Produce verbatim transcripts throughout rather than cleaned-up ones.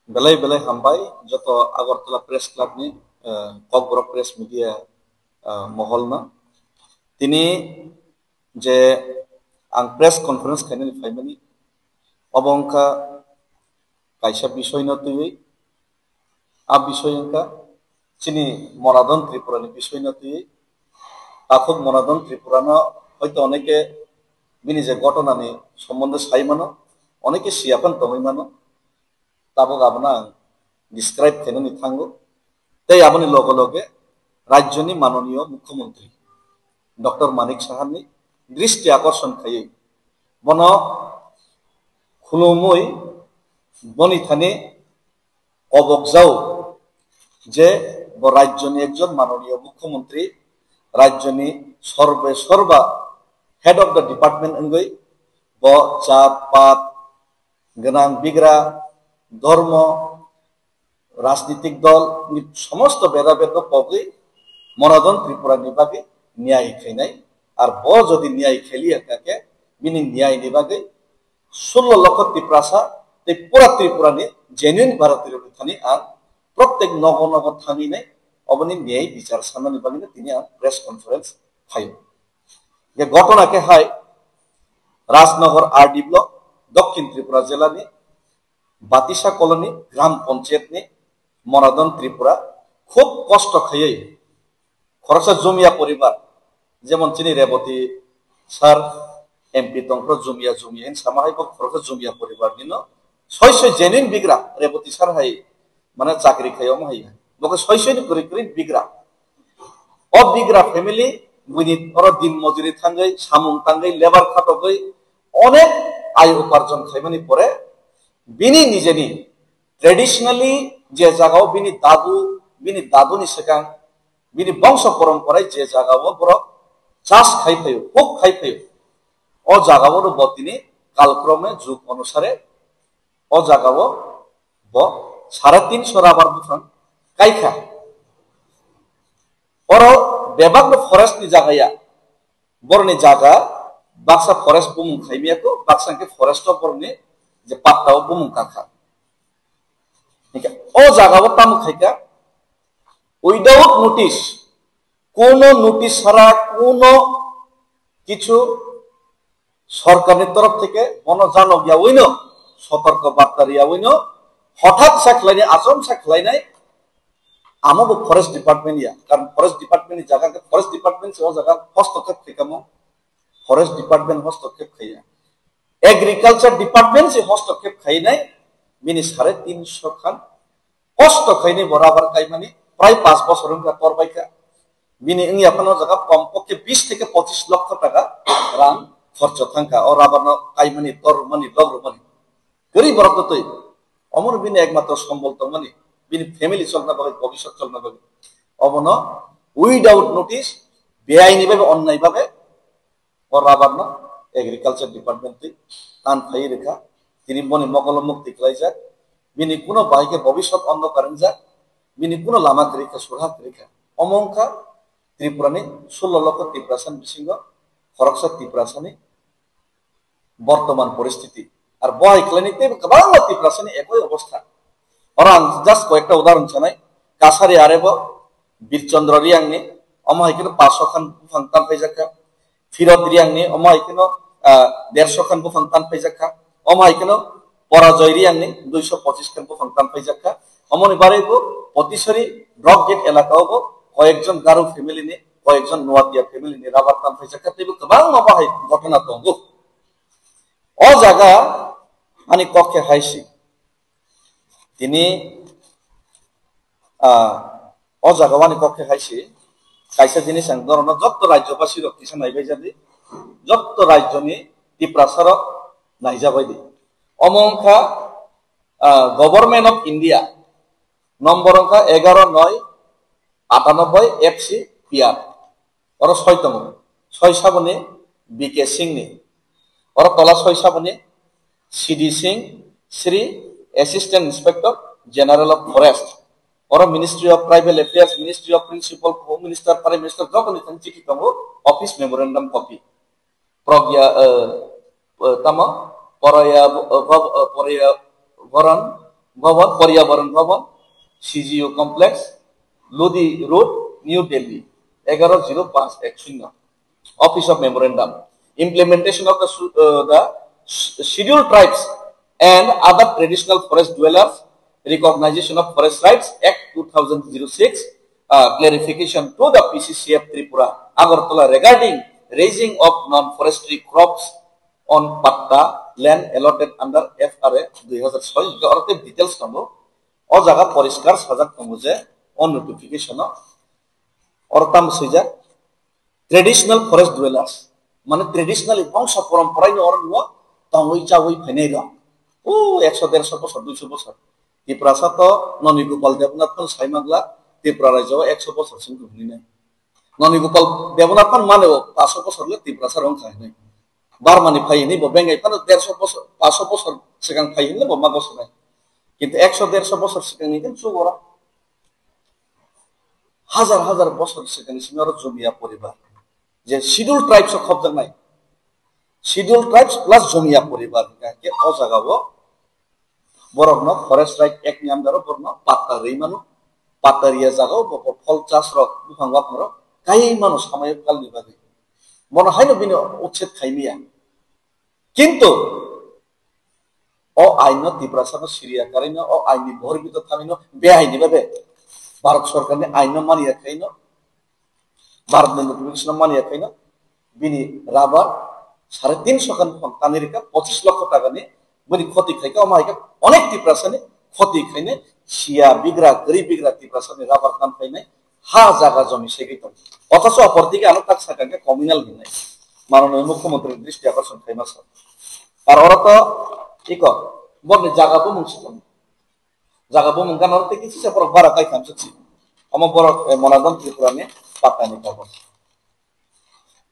Belai belai hambai joto Agartala Press Club ni, eh, Kokborok Press Media, eh, mohol no. Tini je ang press conference khainani phaimani, obo wngkha kaisa bisoi no twiwi, a bisoi wngkha chini Monadon Tripura ni bisoi no twiwi. Takhuk Monadon Tripura no hoito oneke bini je ghotona ni sombonde sai mano, oneke siya phan tongwi mano. Tabuk abono ang describe khainani thango. Tei aboni loge loge rajyoni manoniyo mukhyamantri Doctor Manik Saha ni dristi akorshon khaiwi bono khulumwi boni thani kobokjao je bo rajyoni ekjon manoniyo mukhyamantri, rajyoni sorbe sorba head of the department wngwi bo jat pat gwnang bigra, dhormo, rajnitik dol ni somosto beda beda pogwi Monadon Tripura ni bagwi niyai khainai. Ar bo jodi niyai khailiya kha khe bini niyai ni bagwi sullo lokho Tiprasa tei pura Tripura ni genuine Bharatiyo rok thani ang protek nogo nogo thangwi nai oboni niyai bichar sanani bagwi tini ang press conference khaio. Je ghotona khe hai Rajnagar R D block, Dokhin Tripura jela ni Batisa colony, Gram Panchayat ni Monadon Tripura, khub kosto khaiwi khoroksa Jumia poribar, jemon chini Reboti sir M P tongphro Jumia Jumia hin sama hai bo khoroksa Jumia poribar nino soi soi genuine bigra Reboti sir hai mane chakri khai omo hai bo khe soi soi ni kwrwi kwrwi bigra. O bigra family buini oro din mojuri thangwi, samung tangwi, lebar khatogwi onek ai uparjon khaimani pore bini nijeni traditionally je jagao bini dadu, bini daduni swkang, bini bongso poramporai je jagao borok chas khai phaio, huk khai phaio, o jagao bo tini kalkrome jug onusare o jagao bo sare tinsho rabar buphang kaikha. Oro bebak no forest ni jaga ya, boroni jaga baksa forest bumung khaimya ko, baksa ke forest o boroni je patta o bumung kakha. Hingke o jaga o tamo khaika without notice, kono notice sara, kono kichu sorkarni torof theke bono janok yawi no, sotorko barta riyawi no, hothat sa khlainai, achom sa khlainai, amo bo forest department ya, karon forest department ni jaga ke forest department se o jaga hostokhep khaikamo, forest department hostokhep khaiya, agriculture department se hostokhep khainai, bini sare tinsho khan kosto khainai bo rabar kaimani prai pas bosor wngkha tor baikha. Bini wngya phano jaga kom pokhe bis theke pochis lokho taka rang khorcho thangkha o rabar no kaimani, tor rwmani, lok rwmani. Kwrwi borok no twi. Omono bini ekmatro sombol tongmani, bini family cholna bagwi, bobisot cholna bagwi. Obono without notice, beaini babe, onnai babe, o rabar no agriculture department twi tan phai rwkha. Tini boni mokolo mukti khlaijak. Bini kuno bahai khe bobisot ondokar wngjak. Bini kuno lama kwrwi kha, surha kwrwi kha. Omo wngkha Tripura ni sullo lokho Tiprasa ni bisingo khoroksa Tiprasa ni bortoman poristiti. Ar bo hai khlaini teibo kwbangma Tiprasani ekoi obostha. Oro ang just koyekta udahoron sanai. Kasari arebo Birchandra Riyangni, omo hai kheno paanch sho khan buphang tan phaijakha. Firot Riyangni, omo hai kheno, ah, derso khan buphang tan phaijakha. Omo hai kheno Porajoy Riyangni duiso pochis khan buphang tan phaijakha. Omoni baraibo Potisori drop gate elaka o bo koyekjon Garo family ni, koyekjon Nuatia family ni rabar tan phaijakha. Teibo kwbangma bo hai ghotona tongo. O jaga ani kok khe hai si. Tini, ah, o jaga ani kok khe hai si. Kaisa jinis ang norokno jotto rajyobasi rok kisa naibai jadi. Jotto rajyoni Tiprasa rok naijabai di. Omo wngkha, ah, Government of India. Nombor wngkha egaro noi atanoboi F C P R. Oro soi tongo. Soi saboni B K Singh ni. Oro tola soi saboni C D Singh, Sri Assistant Inspector General of Forest. Oro Ministry of Tribal Affairs, Ministry of Principal Home Minister, Prime Minister, jotoni thani chithi tongo, office memorandum copy. Pragya, eh, eh, tamo, Poraya, eh, Gov-, eh, Poraya Varan, Bhavan, Paryabaran Bhavan, C G U Complex, Lodi Road, New Delhi, egaro zero panch ek shunyo. Office of Memorandum, implementation of the su- uh, the sh- Scheduled Tribes and other traditional forest dwellers, recognition of forest rights, Act two thousand zero six, uh, clarification to the P C C F Tripura Agartala regarding raising of non-forestry crops on patta land allotted under F R A dui hazar soi. Hingke oro tei details tongo. O jaga poriskar sajak tongo je o notification o oro tamo swijak traditional forest dwellers, mane traditional bongso poromporai no oro nuo tongwi chawi phainai rok. O ekso derso bosor, duiso bosor. Tiprasa to Noni Gopal Debnath phano sai mangla, Tripura rajyo o ekso bosor sing hwnwi nai. Noni Gopal Debnath phano mane o paso bosor le Tiprasa rong khai nai. Barmani phai hwnwi bo bengai phano derso bosor, paso bosor swkang phai hwnwi bo ma bosor nai. Kintu ekso derso bosor swkang ni kan chugora. Hajar hajar bosor swkang ni simi oro Jumia poribar. Je Scheduled Tribes o khopjaknai. Scheduled Tribes plus Jumia poribar hingka khe o jaga o borokno Forest Right Act ni under o borokno patta rwi mano. Patta riya jaga o bo phol chas rok, buphang waphang rok kai mano samai kal ni bagwi. Bono haino bini uchet khai miya. Kintu o aino Tiprasa no siriya karino, o aini bohor bito thamino, be aini babe Bharat Sarkar ni aino maniya khaino, Bharat ni notification maniya khaino, bini rubber sare tinso khan phang tanwi rikha, pochis lokho taka ni bini khoti khaika, omo haika onek Tiprasa ni khoti khainai, siya bigra, gari bigra Tiprasa ni rubber tan khainai, ha jaga jomi segwi tong. Othocho opor dike ano tak sakha khe communal hinai. Manoniya Mukhyamantri dristi akorshon khaima sa. Ar oro to iko, borni jaga bumung si tong. Jaga bumung kan oro tei kisa borok bara kai khamsa si. Omo borok, eh, Monadon Tripura ni patta ni kagoj.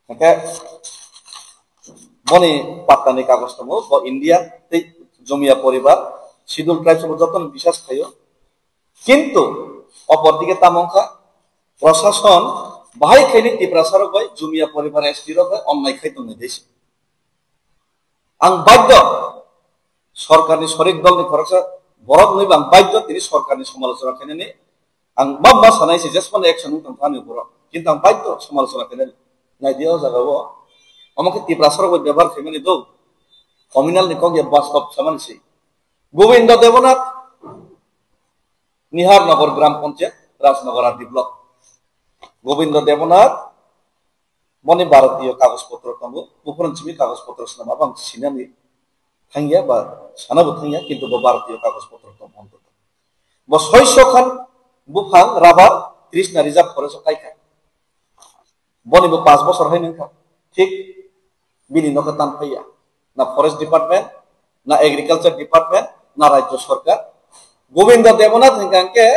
Hingke boni patta ni kagoj tongo, bo India tei Jumia poribar, Scheduled Tribes bo jotono bisas khaio. Kintu opor dike tamo wngkha, prosason bahai khaini Tiprasa rok bai, Jumia poribar S T rok bai onnai khai tongnai dei se. Ang baddo sorkarni sorik dolni khoroksa borok wnwi bo ang baddo tini sorkarni somalochona khainani. Ang ma ma sanai se jesmano action wng tong thani borok, kintu ang baddo somalochona khainani. Naidi o jaga o omo khe Tiprasa rok bai bebhar khaimani do, communal ni kok ya bas kok samani se. Gobindo Debnath, Nihar Nagar Gram Panchayat, Rajnagar R D block. Gobindo Debnath, boni Bharatiyo kagoj potro tongo, buphuruni simi kagoj potro swnam, abo ang sinani thangya ba sanabo thangya, kintu bo Bharatiyo kagoj potro tongo. Bo soiso khan buphang rubber Krishna Reserve Forest o kaikha. Boni bo panch bosor hai nangkha. Thik bini nokha tan phaiya. Na Forest Department, na Agriculture Department, na Rajya Sarkar. Gobindo Debnath hingka hingke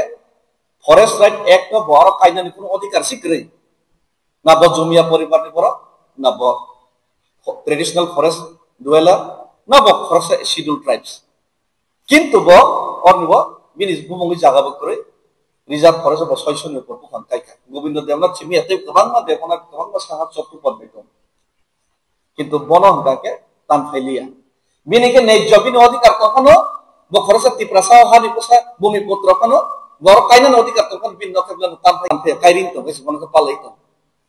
Forest Right Act no bo aro kainani kuno odhikar si kwrwi. Na bo Jumia poribar ni borok, na bo traditional forest dweller, na bo khoroksa Scheduled Tribes. Kintu bo orni bo bini bumungni jaga bo kwrwi, reserve forest bo soiso ni upor buphang kaikha. Gobindo Debnath simi tei kwbangma Debnath, kwbangma saha chottu pon bai tongo. Kintu bono hwnkha khe tan phailiya. Bini khe nejjo bini odhikar tongkhano, bo khoroksa Tiprasa o hani bwsa bumi putra phano, borok kainani odhikar tongkhano bini nokha bwlano tan phai, tan phai kairing tong, bono khe palai tong.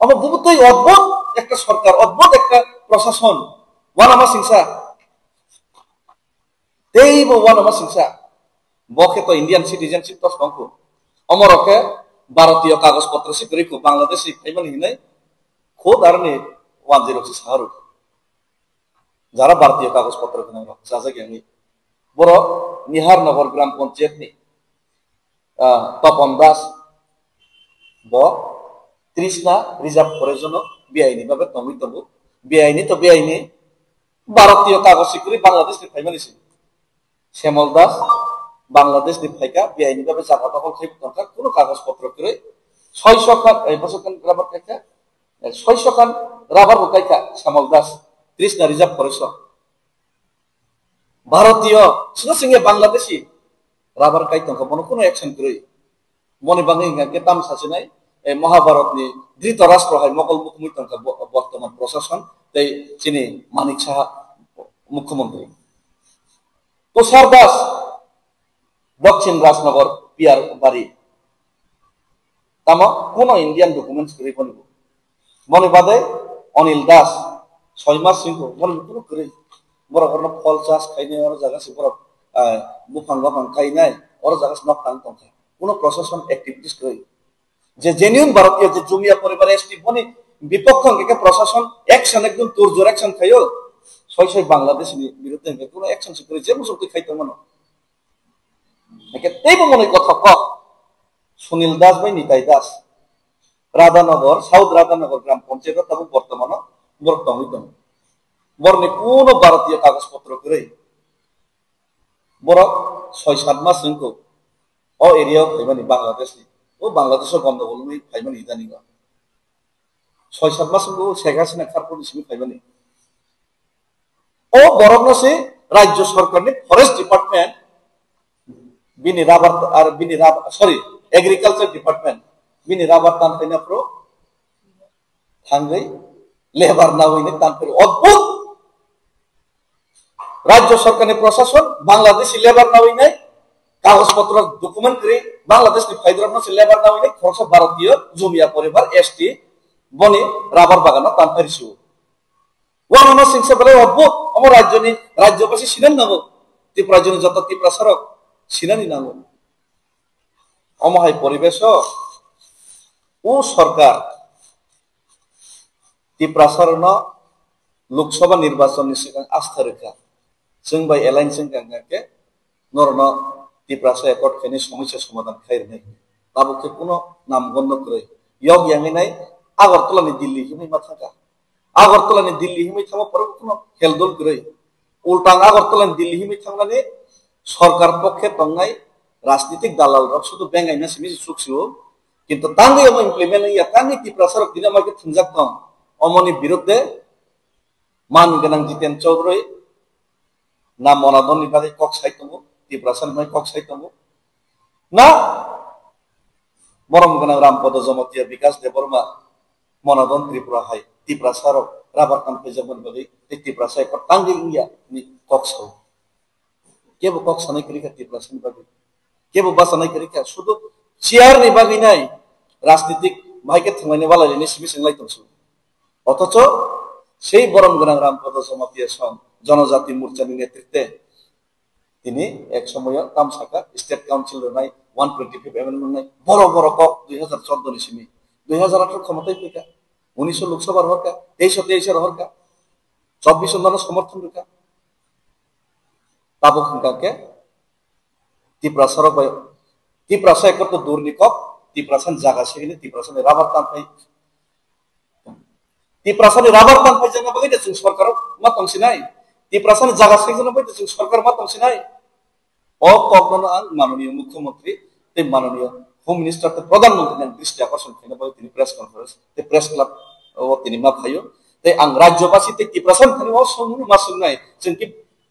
Omo bubutwi odbhut ekta sorkar, odbhut ekta prosason, uanama singsa. Teibo uanama singsa. Bo khe to Indian citizenship to tongkho. Omorok khe Bharatiyo kagoj potro si kwrwi kho, Bangladeshi phaimani hinwi khud aroni one zero si saharw. Jara Bharatiyo kagoj potro gwnang rok chajak yangwi. Borok Nihar Nagar Gram Panchayat ni, ah, Topon Das bo Krishna Reserve Forest no B I ni babe tongwi tongo. B I ni to B I ni Bharatiyo kagoj si kwrwi Bangladesh ni phaimani si. Shyamol Das, Bangladesh ni phaikha, B I ni babe jaga dokhol khai tongkha, kuno kagoj potro kwrwi. Soiso khan, eh, bosok khan rubber kaikha, eh, soiso khan rubber bo kaikha Shyamol Das, Krishna Reserve Forest o. Bharatiyo, sino singye Bangladeshi rubber kai tongkha, bono kuno action kwrwi. Boni bagwi hingkha khe tamo sachinai, eh, Mahabharatni Dhritarashtra hai mokol mukhumui tongkha bo-, bortoman prosason tei chini Manik Saha mukhyamantri. Tushar Das, Dokchin Rajnagar, P R Bari. Tamo kuno Indian documents kwrwi boni bo. Boni bade Anil Das, soi mas singko, boni bo kuno kwrwi. Borok orno phol chas khainai, oro jaga se borok, ah, buphang baphang kainai, oro jaga se nok tang tongkha. Kuno procession activities kwrwi. Je genuine Bharatiya, je Jumia poribar S T boni bipokhe hwnkhe khe procession action ekdom turjor action khaio, soi soi Bangladesh ni biruddhe hwnkhe kuno action se kwrwi, je muchuk twi khai tongmano. Hwnkhe teibo monoi kothok kok, Sunil Das bai Nitai Das, Radhanagar, South Radhanagar Gram Panchayat o tabuk bortomano borok tongwi tongo. Borokni kuno Bharatiya kagoj potro kwrwi. Borok soi sat mas wngkuk o area o phaimani Bangladesh ni. O Bangladesh o gondogol wngwi phaimani idani o. Soi sat mas wngkuk Sheikh Hasina kharpur ni simi phaimani. O borokno se Rajya Sarkar ni Forest Department bini rubber ar bini rubber, sorry, Agriculture Department bini rubber tan khaina pro thangwi lebar nawi ni tan pro. Odbhut! Rajya Sarkar ni Prashason Bangladeshi lebar nawi nai kagoj potro document kwrwi Bangladesh ni phaidrok no se lebar nawi nai khoroksa Bharatiyo Jumia poribar S T boni rubber bagan no tan phai rw. Wano no singsa belai odbhut, omo rajyoni, rajyobasi sinani nango, Tripura rajyoni joto Tiprasarok sinani nango. Omo hai poribeso o sorkar Tiprasarokno Lok Sabha nirbachonni swkang astha rwkha. Chwng bai alliance wngkha hwnkhe norokno Tiprasa accord khainai somosya somadhan khai rwnai. Tabuk khe kuno namgondo kwrwi. Yok yangwi nai Agartala ni Delhi himwi ma thangkha. Agartala ni Delhi himwi thangma pore kuno heldol kwrwi. Ultang Agartala ni Delhi himwi thangnani sorkar pokhe tongnai rajnitik dalal rok sudu bengaina simi se chuk sio. Kintu tangwi omo implement wngya, tangwi Tiprasa rok tini omo khe thwngjak tong. Omoni biruddhe man gwnang Jiten Chaudhary na Monadon ni bagwi kok sai tongo, Tiprasa ni bagwi kok sai tongo. Na borom gwnang Rampada Jamatia, Bikash Debbarma, Monadon Tripura hai, Tiprasa rok rabar kan phaijak mani bagwi, tei Tiprasa ekor tangwi wngya ni kok sao. Kebo kok sanai kwrwi kha Tiprasa ni bagwi. Kebo bachanai kwrwi kha, sudu chair ni bagwi nai rajnitik bahai khe thwnglaini walailini simi swinglai tongsu. Othocho sei borom gwnang Rampada Jamatia Song, Jonojati Morcha ni netritwe tini ek somoyo tam saka state council rwnai, one twenty five amendment nai, boro boro kok dui hazar chordo ni simi, dui hazar atharo khomotai phaikha, unisho Lok Sabha rohorkha, teisho teisho rohorkha, chobbish no somorthon rwkha. Tabuk hwnkha khe Tiprasa rok bai, Tiprasa ekor to durni kok, Tiprasa ni jaga segini, Tiprasa ni rabar tanpai. Tiprasa ni rabar tanpai jana bagwi de chwng sorkar ma tongsinai. Tiprasa ni jaga segini bagwi de chwng sorkar ma tongsinai. O kokno ang mananiya mukhyamantri tei mananiya Home Minister tei Pradhan Mantri ni dristi akorshon khaina bagwi tini press conference tei press club o tini ma phaio. Tei ang rajyobasi tei Tiprasa ni thani o songmung ma songnai. Chwng ki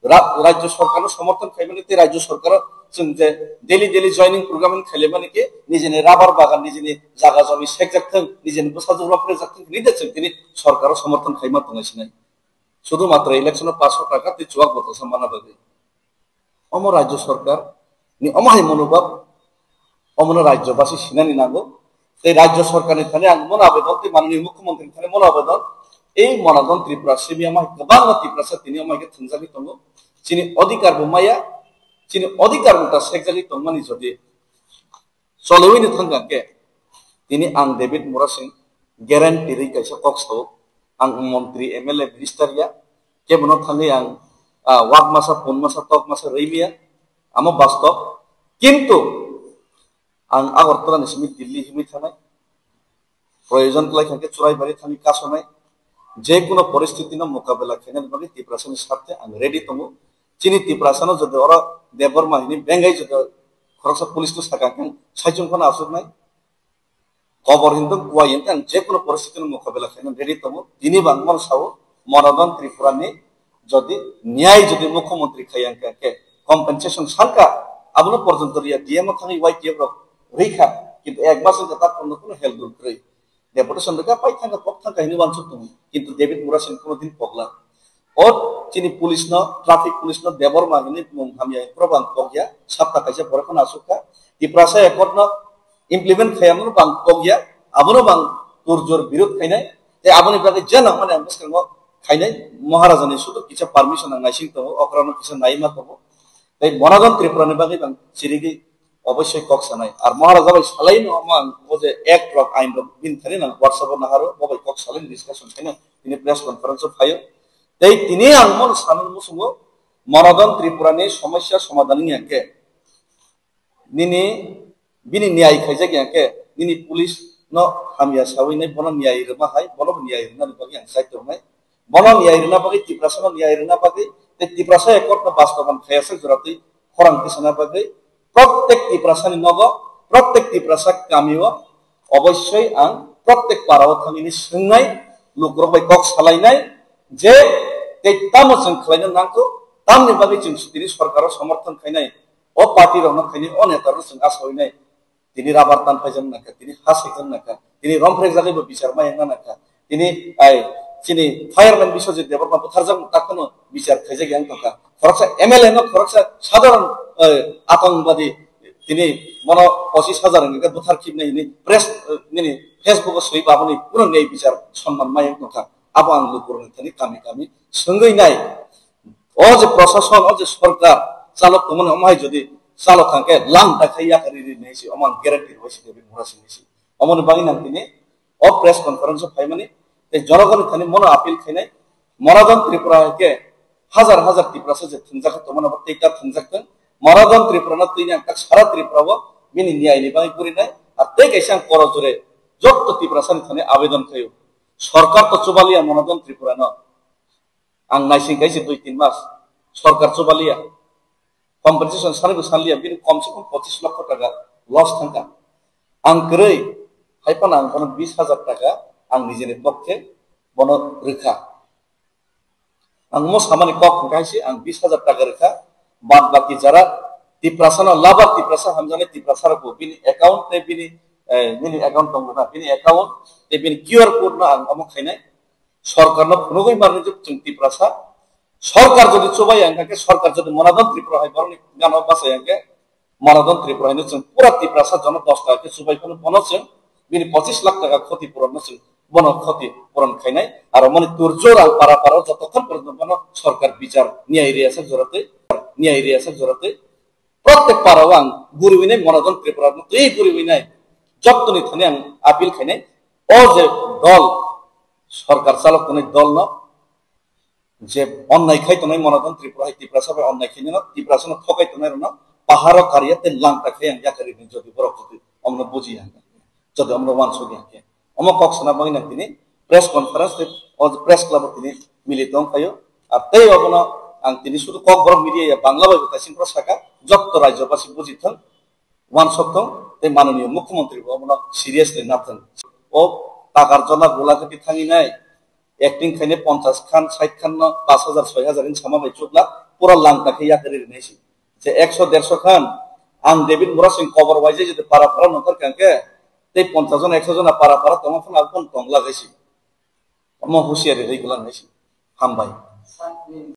ra-, rajya sorkarno somorthon khaimani tei rajya sorkaro chwng je daily daily joining program ni khailaimani khe nijini rabar bagan, nijini jaga jomi sekjak thung, nijini bwsajwk rok phirjak thung, nide chwng tini sorkaro somorthon khaima tongnai sinai. Sudu matro election o paanch sho taka tei chuwak botol sa mana bagwi. Omo rajya sorkar ni omo hai monobhab, omono rajyobasi sinani nango. Tei rajya sorkar ni thani ang mono abedan, tei mananiya mukhyamantri ni thani mono abedan, ei Monadon Tripura simi omo hai kwbangma Tiprasa tini omo hai khe thwngjagwi tongo. Chini odhikar bo maya, chini odhikar bo ta sekjagwi tongmani jodi Choliwi ni thangkha khe, tini ang David Murasing guarantee ri kaisa kok sao, ang montri, M L A, minister ya, kebono thangwi ang, ah, wak masa, pun masa, tok masa rwi ya, amo bastob. Kintu ang Agartala ni simi Delhi himwi thanai, proyojon kwlai kha khe Churaibari thangwi kasonai, je kuno poristiti no mokabela khainani bagwi Tiprasa ni sarthe ang ready tongo. Chini Tiprasa no jodi oro Debbarma hini bengai jodi khoroksa police no sakha khe saichung phano asuknai. Kobor hinwi kuwai hinwi ang je kuno poristiti no mokabela khainani ready tongo. Tini bo ang mano sao, Monadon Tripura ni jodi niyai jodi mukhyamantri khai ang khe compensation salka, abono porjonto riya, D M o thangwi Y T F rok rikha, kintu ek mas wngkha ta kono kono help dul kwrwi. Deputation rwkha, pai thangkha, kok thangkha hinwi uansuk tongo. Kintu David Murasing kono din pokla. O chini police no, traffic police no Debbarma hinwi mung hamya phuru bang kokya, sapta kaisa pore phano asukha. Tiprasa Accord no implement khayamano bang kokya, abono bang turjor birod khainai. Tei aboni bagwi je nangmani ang bwskango khainai, Maharaja ni sudu kisa permission ang naising tongo, okra no kisa naima tongo. Tei Monadan Tripura ni bagwi bang chirigwi obossoi kok sanai. Ar Maharaja bai salai no omo ang o je act rok, ain rok bini thani nang WhatsApp o naharo, bo bai kok salai discussion khaino tini press conference o phaio. Tei tini ang mo sanani musungo Monadan Tripura ni somosya somadhan wngya khe nini bini niyai khaijak ya khe nini police no hamya sawi nai bono niyai rwma hai, bono bo niyai rwna ni bagwi ang chai tongnai. Bono niyai rwna bagwi, Tiprasa no niyai rwna bagwi, tei Tiprasa Accord no bastoban khayaswk jora twi khorang tisana bagwi, prottek Tiprasa ni nogo, prottek Tiprasa kami o obossoi ang prottek para o thangwi ni swngnai, lukurok bai kok salainai je tei tamo chwng khlaina nangkho, tamni bagwi chwng tini sorkar o somorthon khainai, o party rok no khainai, o neta rok no chwng asawi nai. Tini rabar tan phaijak nangkha, tini ha saijak nangkha, tini romphregjagwi bo bichar ma wngna nangkha, tini ai chini fireman Biswajit Debbarma butharjak takhwno bichar khaijak yang tongkha. Khoroksa M L A no khoroksa sadharon, eh, atongwadi tini bono pochis hajar wngkha buthar khibnai hwnwi press, eh, nini Facebook o swi baboni puno nei bichar sonman ma yang tongkha. Abo ang lukurokni thani kami kami swngwi nai. O je prosason, o je sorkar chalok tongmani omo hai jodi chalok thangkhe lang ta khai yakari ri nei si, omo ang guarantee rwbai si, David Murasing ni si. Omoni bagwi nang tini o press conference o phaimani tei jonogoni thani mono appeal khainai, Monadan Tripura hai khe hajar hajar Tiprasa je thwngjak kha tongmani abo tei ta thwngjak thung. Monadan Tripura no twi ang tak sara Tripura o bini niyai ni bagwi gurinai, ar tei kaisa ang koro jore jotto Tiprasa ni thani abedon khaio. Sorkar to chubaliya Monadan Tripura no. Ang naising kaisa dui tin mas sorkar chubaliya, compensation sanwi bo sanliya, bini kom se kom pochis lokho taka loss thangkha. Ang kwrwi hai phano ang bono bis hajar taka ang nijini pokhe bono rwkha. Ang mo samani kok hwnkha hai se ang bis hajar taka rwkha, bad baki jara Tiprasa no labar Tiprasa hamjaknai Tiprasa rok bo bini account tei bini, eh, bini account tongo na, bini account tei bini Q R code no ang omo khainai. Sorkar no phunugwi marni jwk chwng Tiprasa. Sorkar jodi chubai ang khe, sorkar jodi Monadan Tripura hai borokni gana bachai ang khe, Monadan Tripura haino chwng pura Tiprasa jono dos taka khe chubai phano bono chwng bini pochis lakh taka khoti puron no chwng bono khoti puron khainai. Aro mani turjo rang para para jotokhon porjonto bono sorkar bichar niyai riyasak joratwi, niyai riyasak joratwi Protek para o ang guriwi nai Monadan Tripura no twi guriwi nai jottoni thani ang appeal khainai. O je dol, sorkar chalok tongnai dol no je onnai khai tongnai Monadan Tripura hai Tiprasa bai onnai khai no Tiprasa no thokai tongnai rok no paharo kariya tei langta khai ang yakari ni jodi borok jodi omno buji ya, jodi omno wansuk ya khe. Omo kok sana bagwi nang tini press conference tei o press club o tini milito wng phaio. Ar tei obono ang tini sudu kok borok media ya Bangla bai bo kaising pro saka jotto rajyo basi buji thang, wansok thang tei manoniyo mukhyamantri bo obono seriously nathang. O takar jona gula khe thangwi nai acting khaine ponchas khan, sait khan no pash hajar, soi hajar hin sama bai chukla pura langta khe yakari rinai si. Je ekso derso khan ang David Murasing kobor waijai jodi para para nongkhor kang khe tei ponchas jona, ekso jona para para tongma phano aboni tongla khe si. Omo husiari rwi gula nai si. Hambai.